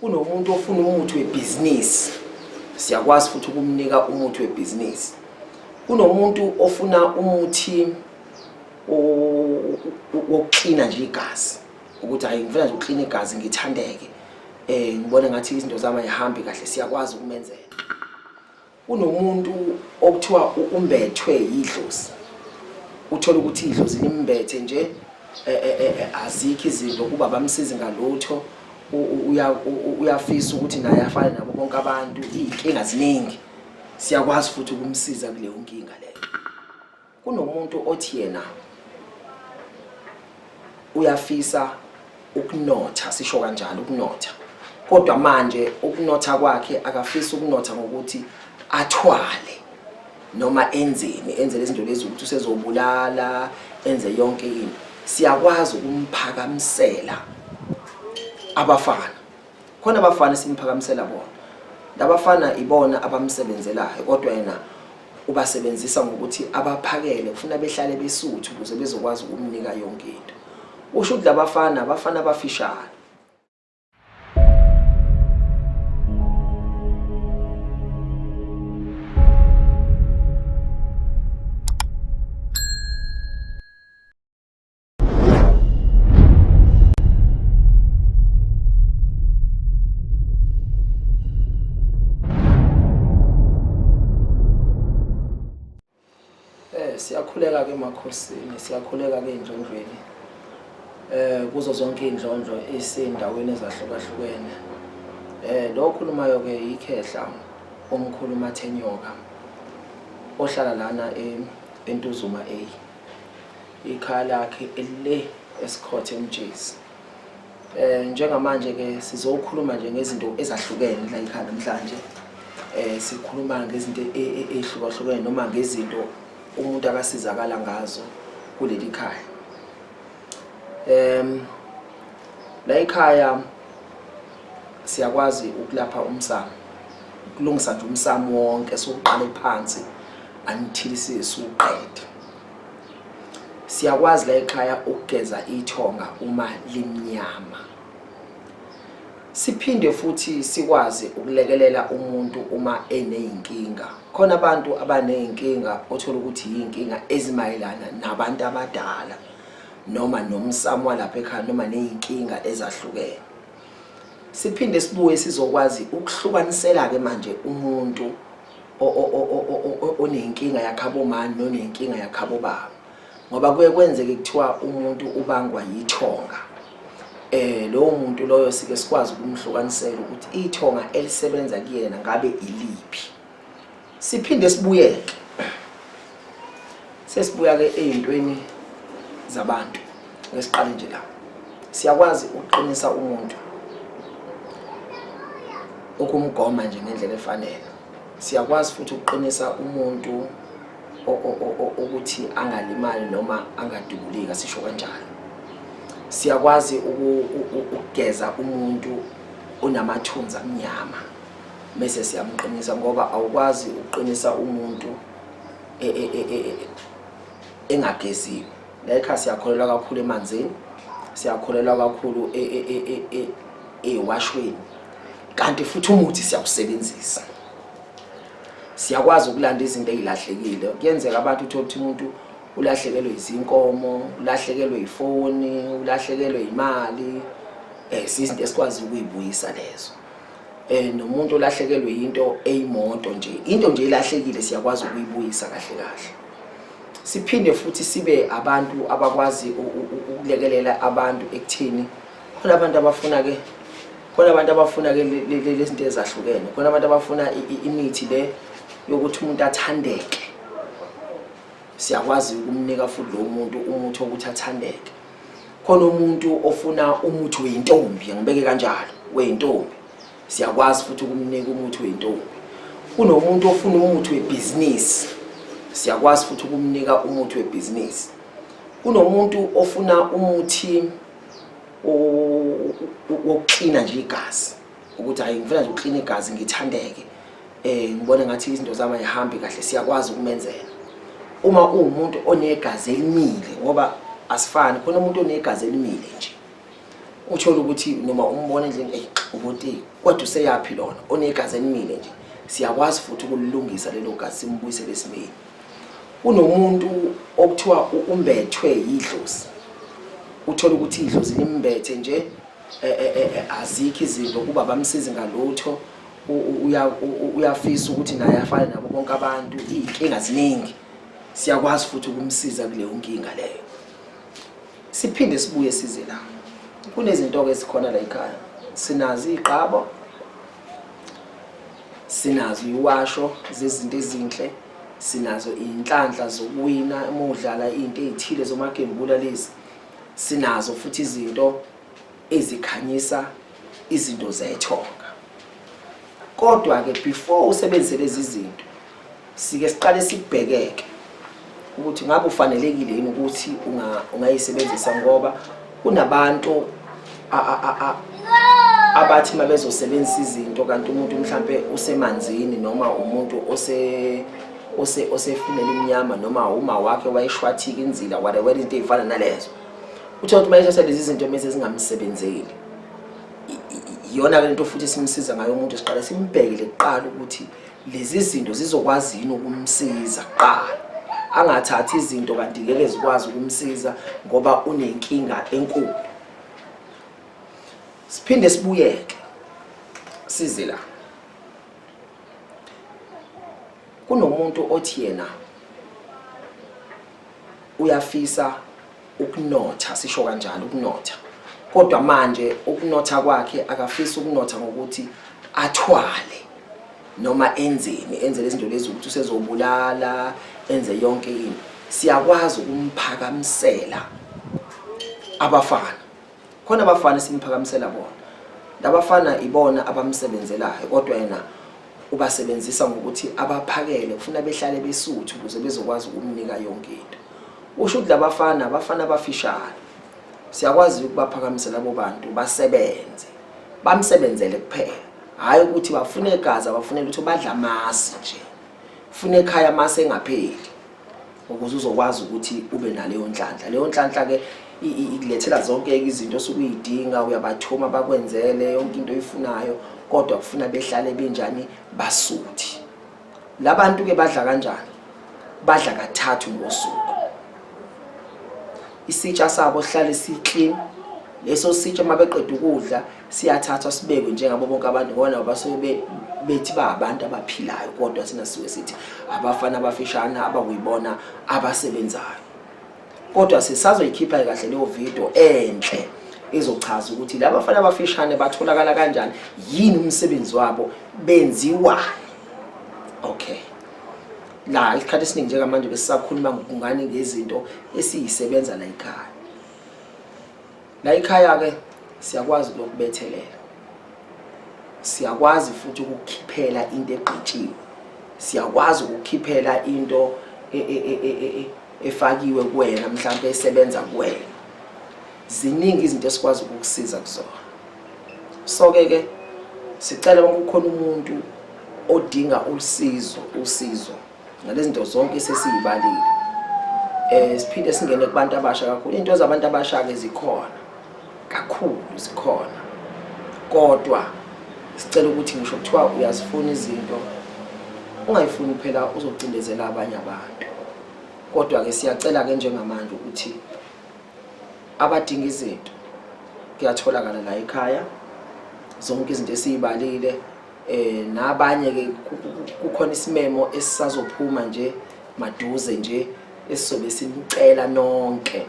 Kunomuntu ofuna umuthi webhizinisi, siyakwazi futhi ukumnika umuthi webhizinisi. Kunomuntu ofuna umuthi wokuklina nje igazi, ukuthi hayi ngifuna nje ukuklina igazi ngithandeke, ngibone ngathi izinto zami ayihambi kahle, siyakwazi ukumenzela. Kunomuntu okuthiwa umbethwe yidlozi, uthola ukuthi idlozi limbethe nje, azikho izinto kuba bamsizi ngalutho, uyafisa ukuthi naye afane nabo bonke abantu, iy'nkinga ziningi, siyakwazi futhi ukumsiza kuleyo nkinga leyo. Kunomuntu othi yena uyafisa ukunotha, sisho kanjalo ukunotha, kodwa manje ukunotha kwakhe akafisi ukunotha ngokuthi athwale noma enzeni, enze lezi zinto lezi ukuthi usezobulala, enze yonke into. Siyakwazi ukumphakamisela abafana, khona abafana esimphakamisela bona, labafana ibona abamsebenzelayo, kodwa yena ubasebenzisa ngokuthi abaphakele, kufuna behlale besuthu ukuze bezokwazi ukumnika yonke into. Usho ukuthi labafana abafana abafishane. Siyakhuleka ke emakhosini, siyakhuleka ke endlondlweni, kuzo zonke iy'ndlondlo esindaweni ezahlukahlukene. Lo okhulumayo ke ikhehla omkhulu Mathenyoka ohlala lana eNtuzuma A. Ikhaya lakhe elile esikhothe eMtshezi. Njengamanje ke sizokhuluma nje ngezinto ezahlukene la ekhaya namhlanje. Sikhuluma ngezinto ezihlukahlukene noma ngezinto umuntu akasizakala ngazo kuleli khaya. La ekhaya siyakwazi ukulapha umsamo, ukulungisa nje umsamo wonke siwuqale phansi until siwuqede. Siyakwazi la ekhaya ukugeza ithonga uma limnyama. Siphinde futhi sikwazi ukulekelela umuntu uma eneyinkinga. Khona abantu abaneyinkinga othola ukuthi yinkinga ezimayelana nabantu abadala noma nomsamo walapha ekhaya noma neyinkinga ezahlukene. Siphinde sibuye sizokwazi ukuhlukanisela ke manje umuntu onenkinga yakhabo mani nonenkinga yakhabo baba, ngoba kuye kwenzeke kuthiwa umuntu ubangwa yithonga. Lowo muntu loyo sike sikwazi ukumhlukanisela ukuthi ithonga elisebenza kuyena ngabe iliphi. Siphinde sibuyeke, sesibuya ke ey'ntweni zabantu. Ngesiqale nje la, siyakwazi ukuqinisa umuntu, ukumgoma nje ngendlela efanele. Siyakwazi futhi ukuqinisa umuntu ukuthi angalimali noma angadubulika, sisho kanjalo. Siyakwazi ukugeza umuntu onamathunzi amnyama mese siyamqinisa, ngoba awukwazi ukuqinisa umuntu engageziwe. La ekhaya siyakholelwa kakhulu emanzini, siyakholelwa kakhulu ewashweni, kanti futhi umuthi siyawusebenzisa. Siyakwazi ukulanda izinto ey'lahlekile. Kuyenzeka abantu uthole ukuthi umuntu ulahlekelwe izinkomo, ulahlekelwe ifoni, ulahlekelwe imali. Sizinto esikwazi ukuyibuyisa lezo. Nomuntu olahlekelwe into eyimoto nje, into nje elahlekile siyakwazi ukuyibuyisa kahle kahle. Siphinde futhi sibe abantu abakwazi ukulekelela abantu ekuthini khona abantu abafuna ke, khona abantu abafuna ke lezi zinto ezahlukene, khona abantu abafuna imithi le yokuthi umuntu athandeke. Siyakwazi ukumnika futhi lo muntu umuthi wokuthi athandeke. Khona umuntu ofuna umuthi weyintombi, ngibeke kanjalo, weyintombi, siyakwazi futhi ukumnika umuthi weyintombi. Kunomuntu ofuna umuthi webhizinisi, siyakwazi futhi ukumnika umuthi webhizinisi. Kunomuntu ofuna umuthi wokuklina nje igazi, ukuthi hayi ngifuna nje ukuklina igazi ngithandeke, ngibone ngathi izinto zami ayihambi kahle, siyakwazi ukumenzela. Uma uwumuntu onegazi elimile, ngoba asifani, khona umuntu onegazi elimile nje. Uthole ukuthi noma umbona endleleni, eyi uboteki, kodwa useyaphi lona onegazi elimile nje. Siyakwazi futhi ukulilungisa lelo gazi simbuyisele esimeni. Kunomuntu okuthiwa umbethwe yidlozi, uthole ukuthi idlozi limbethe nje, azikho izinto kuba bamsizi ngalutho, uyafisa ukuthi naye afane nabo bonke abantu, iy'nkinga ziningi. Siyakwazi futhi ukumsiza kuleyo nkinga leyo. Siphinde sibuye size la, kunezinto-ke ezikhona la ekhaya. Sinazo iy'qabo, sinazo iwasho zezinto ezinhle, sinazo iy'nhlanhla zokuwina uma udlala iy'nto ey'thile zomagembula lezi, sinazo futhi izinto ezikhanyisa izinto zethonga. Kodwa-ke before usebenzise lezi zinto, sike siqale sikubhekeke ukuthi ngabe ufanelekile yini ukuthi ungayisebenzisa, ngoba kunabantu abathi uma bezosebenzisa izinto kanti umuntu mhlampe usemanzini, noma umuntu osefunela imnyama, noma uma wakhe wayeshwathika inzila, whatever, izinto ey'fana nalezo. Uthola ukuthi uma ethatha lezi zinto mese zingamsebenzeli. Iyona-ke lento futhi simsiza ngayo umuntu, siqale simbhekele kuqala ukuthi lezi zinto zizokwazi yini ukumsiza kuqala, angathathi izinto kanti ngeke zikwazi ukumsiza ngoba unenkinga enkulu. Siphinde sibuyeke size la, kunomuntu othi yena uyafisa ukunotha, sisho kanjalo ukunotha, kodwa manje ukunotha kwakhe akafisi ukunotha ngokuthi athwale noma enzeni, enze lezi zinto lezi ukuthi usezobulala, enze yonke into. Siyakwazi ukumphakamisela abafana, khona abafana simphakamisela bona. Labafana ibona abamsebenzelayo, kodwa yena ubasebenzisa ngokuthi abaphakele, kufuna behlale besuthu ukuze bezokwazi ukumnika yonke into. Usho ukuthi labafana abafana abafishane, siyakwazi ukubaphakamisa labo bantu basebenze, bamsebenzele kuphela, hhayi ukuthi bafune igazi, abafune lutho, badla amasi nje, funa ekhaya amasi engapheli ukuze uzokwazi ukuthi ube naleyo nhlanhla. Leyo nhlanhla-ke ikulethela zonke izinto osuke uyidinga, uyabathuma bakwenzele yonke into oyifunayo, kodwa kufuna behlale benjani, basuthi. Labantu-ke badla kanjani? Badla kathathu ngosuku. Isitsha sabo sihlale si-clean. Leso sitsha uma beqeda ukudla siyathathwa sibekwe njengabo bonke abantu, ngoba nabo basuke bethi ba abantu abaphilayo, kodwa thina sisuke sithi abafana abafishane abakuyibona abasebenzayo. Kodwa sisazoyikhipha kahle leyo video enhle ezochaza ukuthi laba bafana abafishane batholakala kanjani, yini umsebenzi wabo, benziwani. Okay, la isikhathi esiningi njengamanje besisakhuluma ngokungani ngezinto esiyisebenza la ekhaya. La ekhaya-ke siyakwazi ukuyokubethelela, siyakwazi futhi ukukhiphela into egqitshiwe, siyakwazi ukukhiphela into efakiwe kuwena, mhlawumbe esebenza kuwena. Ziningi izinto esikwazi ukukusiza kuzona. So-ke ke sicela uma kukhona umuntu odinga usizo, usizo ngalezi zinto zonke sesiyibalile. Siphinde singene kubantu abasha kakhulu. Into zabantu abasha ke zikhona kakhulu, zikhona, kodwa sicela ukuthi ngisho kuthiwa uyazifuna izinto ungayifuni phela uzocindezela abanye abantu. Kodwa ke siyacela ke njengamanje ukuthi abadinga izinto kuyatholakala la ekhaya zonke izinto esiyibalile. Nabanye ke kukhona isimemo esisazophuma nje maduze nje esizobe sinicela nonke,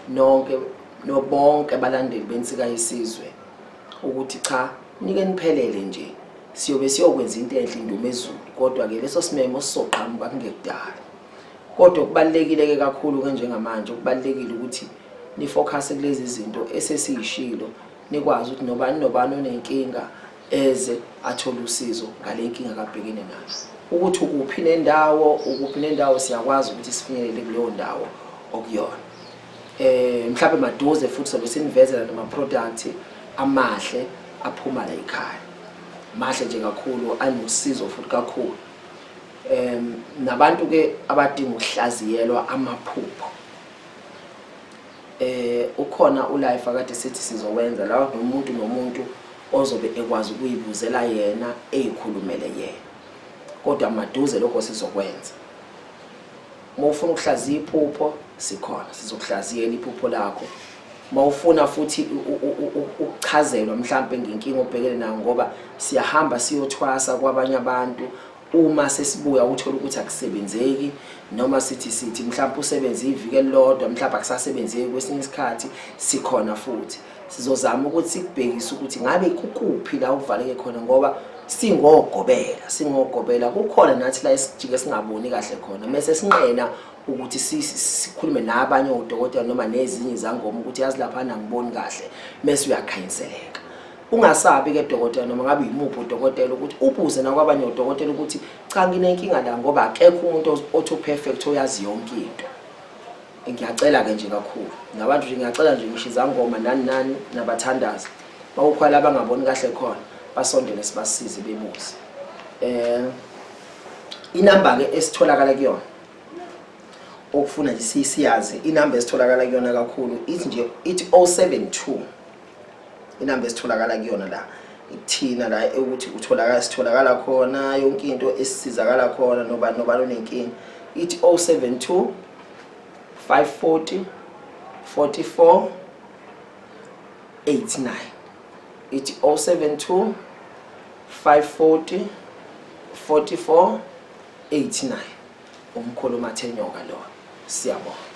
nonke nobonke abalandeli beNsika Yesizwe ukuthi cha, nike niphelele nje, siyobe siyokwenza into enhle indumezulu. Kodwa ke leso simemo sizoqhamuka kungekudala. Kodwa okubalulekile ke kakhulu ke njengamanje, okubalulekile ukuthi nifocus kulezi zinto esesiyishilo, nikwazi ukuthi nobani nobani onenkinga eze athole usizo ngale nkinga akabhekene nayo. Ukuthi ukuphi nendawo, ukuphi nendawo, siyakwazi ukuthi sifinyelele kuleyo ndawo okuyona. Mhlawumbe maduze futhi sobe sinivezela nama product amahle aphuma la ekhaya, mahle nje kakhulu, anosizo futhi kakhulu. Nabantu ke abadinga ukuhlaziyelwa amaphupho. Eh ukhona ulife akade sithi sizowenza la nomuntu nomuntu ozobe ekwazi ukuyibuzela yena eyikhulumele yena. Kodwa maduze lokho sizokwenza. Uma ufuna ukuhlaziya iphupho sikhona sizokuhlaziyela iphupho lakho. Uma ufuna futhi ukuchazelwa mhlampe ngenkinga obhekene nayo ngoba siyahamba siyothwasa kwabanye abantu uma sesibuya uthola ukuthi akusebenzeki noma sithi sithi mhlawumbe usebenze iviki elilodwa mhlawumbe akusasebenzeki kwesinye isikhathi sikhona futhi sizozama ukuthi sikubhekise ukuthi ngabe kukuphi la uvaleke khona ngoba singogobela singogobela kukhona nathi la esijike singaboni kahle khona mese sinqena ukuthi sikhulume nabanye odokotela noma nezinye izangoma ukuthi yazi lapha angiboni kahle mese uyakhanyiseleka Ungasabi ke dokotela noma ngabe yimuphi udokotela ukuthi ubuze nakwabanye odokotela ukuthi cha nginenkinga la ngoba akekho umuntu othi uperfect oyazi yonke into. Ngiyacela ke nje kakhulu. Ngabantu nje ngiyacela nje ngisho izangoma nani nani nabathandazi. Bakukhwala abangaboni kahle khona basondele sibasize bebuze. Eh inamba ke esitholakala kuyona okufuna nje siyazi inamba esitholakala kuyona kakhulu ithi nje ithi 072 inamba esitholakala kuyona la ithina la ukuthi utholakala sitholakala khona yonke into esisizakala khona noba nobani onenkinga ithi 072 540 44 89 ithi 072 540 44 89 umkhulu uMathenyoka lo siyabonga.